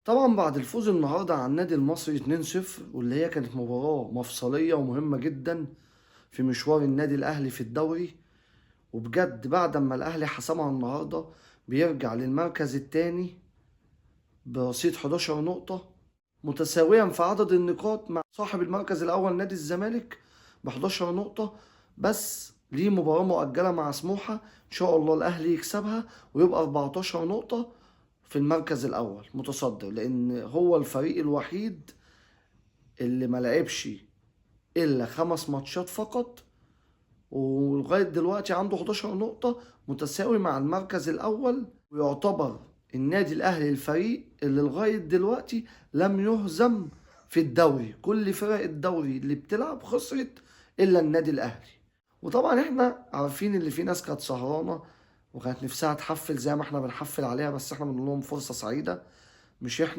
طبعا بعد الفوز النهارده على النادي المصري 2-0، واللي هي كانت مباراة مفصلية ومهمة جدا في مشوار النادي الأهلي في الدوري. وبجد بعد ما الأهلي حسمها النهارده بيرجع للمركز الثاني برصيد 11 نقطة، متساويا في عدد النقاط مع صاحب المركز الأول نادي الزمالك ب 11 نقطة، بس ليه مباراة مؤجلة مع سموحة إن شاء الله الأهلي يكسبها ويبقى 14 نقطة في المركز الأول متصدر، لأن هو الفريق الوحيد اللي ما لعبش إلا 5 ماتشات فقط، ولغاية دلوقتي عنده 11 نقطة متساوي مع المركز الأول، ويعتبر النادي الأهلي الفريق اللي لغاية دلوقتي لم يهزم في الدوري. كل فرق الدوري اللي بتلعب خسرت إلا النادي الأهلي. وطبعا احنا عارفين اللي في ناس كانت سهرانة وكانت نفسها تحفل زي ما احنا بنحفل عليها، بس احنا بنقول لهم فرصة سعيدة، مش احنا.